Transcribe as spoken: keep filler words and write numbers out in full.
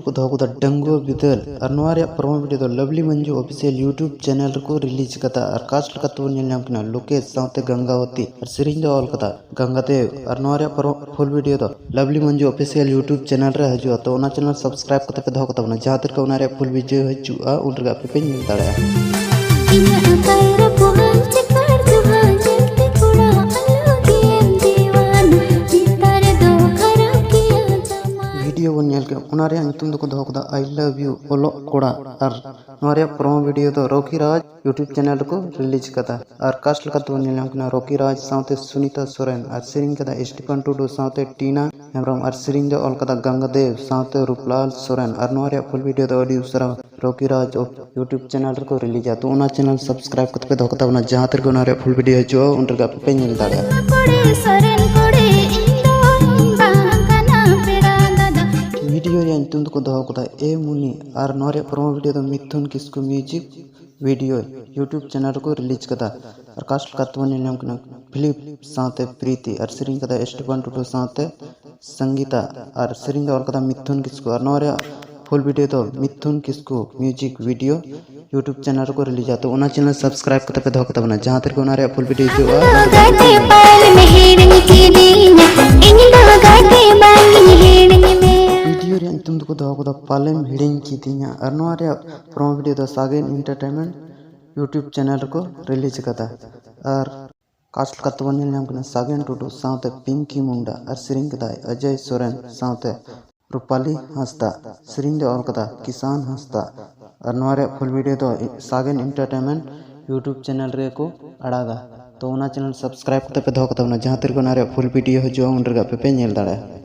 ᱠᱚ ᱫᱚᱦᱚ ᱠᱟᱫᱟ ᱰᱟᱺᱜᱩᱣᱟᱹ ᱵᱤᱫᱟᱹᱞ᱾ ᱟᱨ ᱱᱚᱣᱟ ᱨᱮᱭᱟᱜ ᱯᱨᱚᱢᱳ ᱵᱷᱤᱰᱤᱭᱳ ᱫᱚ ᱞᱟᱵᱷᱞᱤ ᱢᱚᱧᱡᱩ ᱚᱯᱷᱤᱥᱤᱭᱟᱞ ᱭᱩᱴᱩᱵᱽ ᱪᱮᱱᱮᱞ ᱨᱮᱠᱚ ᱨᱤᱞᱤᱡᱽ ᱠᱟᱫᱟ᱾ ᱟᱨ ᱠᱟᱥᱴ ᱞᱮᱠᱟᱛᱮ ᱵᱚᱱ ᱧᱮᱞ ᱧᱟᱢ ᱠᱟᱱᱟ ᱞᱳᱠᱮᱥ ᱥᱟᱶᱛᱮ ᱜᱟᱝᱜᱟᱣᱚᱛᱤ᱾ ᱟᱨ ᱥᱮᱨᱮᱧ ᱫᱚ ᱚᱞ ᱠᱟᱫᱟ ᱜᱟᱝᱜᱟᱫᱮᱣ᱾ ᱟᱨ ᱱᱚᱣᱟ ᱨᱮᱭᱟᱜ ᱯᱷᱩᱞ ᱵᱷᱤᱰᱤᱭᱳ ᱫᱚ ᱞᱟᱵᱷᱞᱤ ᱢᱚᱧᱡᱩ ᱚᱯᱷᱤᱥᱤᱭᱟᱞ ᱭᱩᱴᱩᱵᱽ ᱪᱮᱱᱮᱞ ᱨᱮ ᱦᱤᱡᱩᱜᱼᱟ᱾ ᱛᱚ ᱚᱱᱟ ᱪᱮᱱᱮᱞ ᱥᱟᱵᱥᱠᱨᱟᱭᱤᱵ ᱠᱟᱛᱮ ᱯᱮ ᱫᱚᱦᱚ ᱠᱟᱛᱟ ᱵᱚᱱᱟ, ᱡᱟᱦᱟᱸ ᱛᱤᱨᱮ ᱚᱱᱟ ᱨᱮᱭᱟᱜ ᱯᱷᱩᱞ ᱵᱷᱤᱰᱤᱭᱳ ᱦᱤᱡᱩᱜᱼᱟ ᱩᱱ ᱨᱮᱜᱮ ᱟᱯᱮ ᱯᱮ ᱧᱮᱞ ᱫᱟᱲᱮᱭᱟᱜᱼᱟ᱾ ᱤᱧᱟᱹᱜ ᱠᱟᱭᱨᱟ ᱯᱚᱦᱟᱧ ᱪᱮᱠᱟᱲ ᱡᱚᱦᱟ ᱧᱮᱞᱛᱮ ᱠᱚᱲᱟ ᱟᱞᱚ ᱜᱮᱢ ᱫᱤᱣᱟᱱᱟ᱾ ᱱᱮᱛᱟᱨ ᱫᱚ ᱠᱷᱟᱨᱟᱯ ᱜᱮᱭᱟ ᱡᱟᱢᱟ᱾ ᱵᱷᱤᱰᱤᱭᱳ ᱵᱚᱱ ᱧᱮᱞ ᱠᱮᱫ, ᱚᱱᱟ ᱨᱮᱭᱟᱜ ᱧᱩᱛᱩᱢ ᱫᱚᱠᱚ ᱫᱚᱦᱚ ᱠᱟᱫᱟ ᱟᱭ ᱞᱟᱵᱷ ᱭᱩ ᱚᱞᱚᱜ ᱠᱚᱲᱟ᱾ ᱟᱨ ᱱᱚᱣᱟ ᱨᱮᱭᱟᱜ ᱯᱨᱚᱢᱳ ᱵᱷᱤᱰᱤᱭᱳ ᱫᱚ ᱨᱚᱠᱤ ᱨᱟᱡᱽ ᱭᱩᱴᱩᱵᱽ ᱪᱮᱱᱮᱞ ᱨᱮᱠᱚ ᱨᱤᱞᱤᱡᱽ ᱠᱟᱫᱟ᱾ ᱟᱨ ᱠᱟᱥᱴ ᱞᱮᱠᱟᱛᱮ ᱵᱚᱱ ᱧᱮᱞ ᱧᱟᱢ ᱠᱟᱱᱟ ᱨᱚᱠᱤ ᱨᱟᱡᱽ ᱥᱟᱶᱛᱮ ᱥᱩᱱᱤᱛᱟ ᱥᱚᱨᱮᱱ᱾ ᱟᱨ ᱥᱮᱨᱮᱧ ᱠᱟᱫᱟ ᱥᱴᱤᱯᱷᱟᱱ ᱴᱩᱰᱩ ᱥᱟᱶᱛᱮ ᱴᱤᱱᱟ ᱦᱮᱢᱵᱨᱚᱢ᱾ ᱟᱨ ᱥᱮᱨᱮᱧ ᱫᱚ ᱚᱞ ᱠᱟᱫᱟ ᱜᱟᱝᱜᱟᱫᱮᱣ ᱥᱟᱶᱛᱮ ᱨᱩᱯᱞᱟᱞ ᱥᱚᱨᱮᱱ᱾ ᱟᱨ ᱱᱚᱣᱟ ᱨᱮᱭᱟᱜ ᱯᱷᱩᱞ ᱵᱷᱤᱰᱤᱭᱳ ᱫᱚ ᱟᱹᱰᱤ ᱩᱥᱟᱹᱨᱟ ᱨᱚᱠᱤ ᱨᱟᱡᱽ ᱭᱩᱴᱩᱵᱽ ᱪᱮᱱᱮᱞ ᱨᱮᱠᱚ ᱨᱤᱞᱤᱡᱟ᱾ ᱛᱚ ᱚᱱᱟ ᱪᱮᱱᱮᱞ ᱥᱟᱵᱥᱠᱨᱟᱭᱤᱵ ᱠᱟᱛᱮ ᱯᱮ ᱫᱚᱦᱚ ᱠᱟᱛᱟ ᱵᱚᱱᱟ, ᱡᱟᱦᱟᱸ ᱛᱤᱨᱮ ᱚᱱᱟ ᱨᱮᱭᱟᱜ ᱯᱷᱩᱞ ᱵᱷᱤᱰᱤᱭᱳ ᱦᱤᱡᱩᱜᱼᱟ ᱩᱱ ᱨᱮᱜᱮ ᱟᱯᱮ ᱯᱮ ᱧᱮᱞ ᱫᱟᱲᱮᱭᱟᱜᱼᱟ᱾ ᱠᱚᱲᱤ ᱥᱚᱨᱮᱱ ᱠᱚᱲᱤ ᱤᱧ ᱫᱚ ᱵᱟᱝ ᱠᱟᱱᱟ ᱯᱮᱲᱟ ᱫᱟᱫᱟ᱾ ᱵᱷᱤᱰᱤᱭᱳ ᱨᱮᱭᱟᱜ ᱧᱩᱛᱩᱢ ᱫᱚᱠᱚ ᱫᱚᱦᱚ ᱠᱟᱫᱟ ᱮ ᱢᱩᱱᱤ᱾ ᱟᱨ ᱱᱚᱣᱟ ᱨᱮᱭᱟᱜ ᱯᱨᱚᱢᱳ ᱵᱷᱤᱰᱤᱭᱳ ᱫᱚ ᱢᱤᱛᱷᱩᱱ ᱠᱤᱥᱠᱩ ᱢᱤᱭᱩᱡᱤᱠ ᱵᱷᱤᱰᱤᱭᱳ ᱭᱩᱴᱩᱵᱽ ᱪᱮᱱᱮᱞ ᱨᱮᱠᱚ ᱨᱤᱞᱤᱡᱽ ᱠᱟᱫᱟ᱾ ᱟᱨ ᱠᱟᱥᱴ ᱞᱮᱠᱟᱛᱮ ᱵᱚᱱ ᱧᱮᱞ ᱧᱟᱢ ᱠᱟᱱᱟ ᱯᱷᱤᱞᱤᱯ ᱥᱟᱶᱛᱮ ᱯᱨᱤᱛᱤ᱾ ᱟᱨ ᱥᱮᱨᱮᱧ ᱠᱟᱫᱟ ᱥᱴᱤᱯᱷᱟᱱ ᱴᱩᱰᱩ ᱥᱟᱶᱛᱮ ᱥᱚᱝᱜᱤᱛᱟ᱾ ᱟᱨ ᱥᱮᱨᱮᱧ ᱫᱚ ᱚᱞ ᱠᱟᱫᱟ ᱢᱤᱛᱷᱩᱱ ᱠᱤᱥᱠᱩ᱾ ᱟᱨ ᱱᱚᱣᱟ ᱨᱮᱭᱟᱜ ᱯᱷᱩᱞ ᱵᱷᱤᱰᱤᱭᱳ ᱫᱚ ᱢᱤᱛᱷᱩᱱ ᱠᱤᱥᱠᱩ ᱢᱤᱭᱩᱡᱤᱠ ᱵᱷᱤᱰᱤᱭᱳ ᱭᱩᱴᱩᱵᱽ ᱪᱮᱱᱮᱞ ᱨᱮᱠᱚ ᱨᱤᱞᱤᱡᱟ᱾ ᱛᱚ ᱚᱱᱟ ᱪᱮᱱᱮᱞ ᱥᱟᱵᱥᱠᱨᱟᱭᱤᱵ ᱠᱟᱛᱮ ᱯᱮ ᱫᱚᱦᱚ ᱠᱟᱛᱟ ᱵᱚᱱᱟ, ᱡᱟᱦᱟᱸ ᱛᱤᱨᱮ ᱚᱱᱟ ᱨᱮᱭᱟᱜ ᱯᱷᱩᱞ ᱵᱷᱤᱰᱤᱭᱳ ᱦᱤᱡᱩᱜᱼᱟ᱾ ᱟᱢ ᱫᱚ ᱜᱟᱛᱮ ᱯᱟᱞᱮᱢ ᱦᱤᱲᱤᱧ ᱠᱤᱫᱤᱧᱟ, ᱤᱧ ᱫᱚ ᱜᱟᱛᱮ ᱵᱟᱝ ᱤᱧ ᱦᱤᱲᱤᱧ ᱢᱮᱭᱟ᱾ ᱵᱷᱤᱰᱤᱭᱳ ᱨᱮᱭᱟᱜ ᱧᱩᱛᱩᱢ ᱫᱚᱠᱚ ᱫᱚᱦᱚ ᱠᱟᱫᱟ ᱯᱟᱞᱮᱢ ᱦᱤᱲᱤᱧ ᱠᱤᱫᱤᱧᱟ᱾ ᱟᱨ ᱱᱚᱣᱟ ᱨᱮᱭᱟᱜ ᱯᱨᱚᱢᱳ ᱵᱷᱤᱰᱤᱭᱳ ᱫᱚ ᱥᱟᱜᱮᱱ ᱮᱱᱴᱟᱨᱴᱮᱱᱢᱮᱱᱴ ᱭᱩᱴᱩᱵᱽ ᱪᱮᱱᱮᱞ ᱨᱮᱠᱚ ᱨᱤᱞᱤᱡᱽ ᱠᱟᱫᱟ᱾ ᱟᱨ ᱠᱟᱥᱴ ᱞᱮᱠᱟᱛᱮ ᱵᱚᱱ ᱧᱮᱞ ᱧᱟᱢ ᱠᱟᱱᱟ ᱥᱟᱜᱮᱱ ᱴᱩᱰᱩ ᱥᱟᱶᱛᱮ ᱯᱤᱝᱠᱤ ᱢᱩᱱᱰᱟ᱾ ᱟᱨ ᱥᱮᱨᱮᱧ ᱠᱟᱫᱟᱭ ᱚᱡᱚᱭ ᱥᱚᱨᱮᱱ ᱥᱟᱶᱛᱮ ᱨᱩᱯᱟᱞᱤ ᱦᱟᱸᱥᱫᱟ᱾ ᱥᱮᱨᱮᱧ ᱫᱚ ᱚᱞ ᱠᱟᱫᱟ ᱠᱤᱥᱟᱱ ᱦᱟᱸᱥᱫᱟ᱾ ᱟᱨ ᱱᱚᱣᱟ ᱨᱮᱭᱟᱜ ᱯᱷᱩᱞ ᱵᱷᱤᱰᱤᱭᱳ ᱫᱚ ᱥᱟᱜᱮᱱ ᱮᱱᱴᱟᱨᱴᱮᱱᱢᱮᱱᱴ ᱭᱩᱴᱩᱵᱽ ᱪᱮᱱᱮᱞ ᱨᱮᱜᱮ ᱠᱚ ᱟᱲᱟᱜᱟ᱾ ᱛᱚ ᱚᱱᱟ ᱪᱮᱱᱮᱞ ᱥᱟᱵᱥᱠᱨᱟᱭᱤᱵ ᱠᱟᱛᱮ ᱯᱮ ᱫᱚᱦᱚ ᱠᱟᱛᱟ ᱵᱚᱱᱟ, ᱡᱟᱦᱟᱸ ᱛᱤᱨᱮ ᱚᱱᱟ ᱨᱮᱭᱟᱜ ᱯᱷᱩᱞ ᱵᱷᱤᱰᱤᱭᱳ ᱦᱤᱡᱩᱜᱼᱟ ᱩᱱ ᱨᱮᱜᱮ ᱟᱯᱮ ᱯᱮ ᱧᱮᱞ ᱫᱟᱲᱮᱭᱟᱜᱼᱟ᱾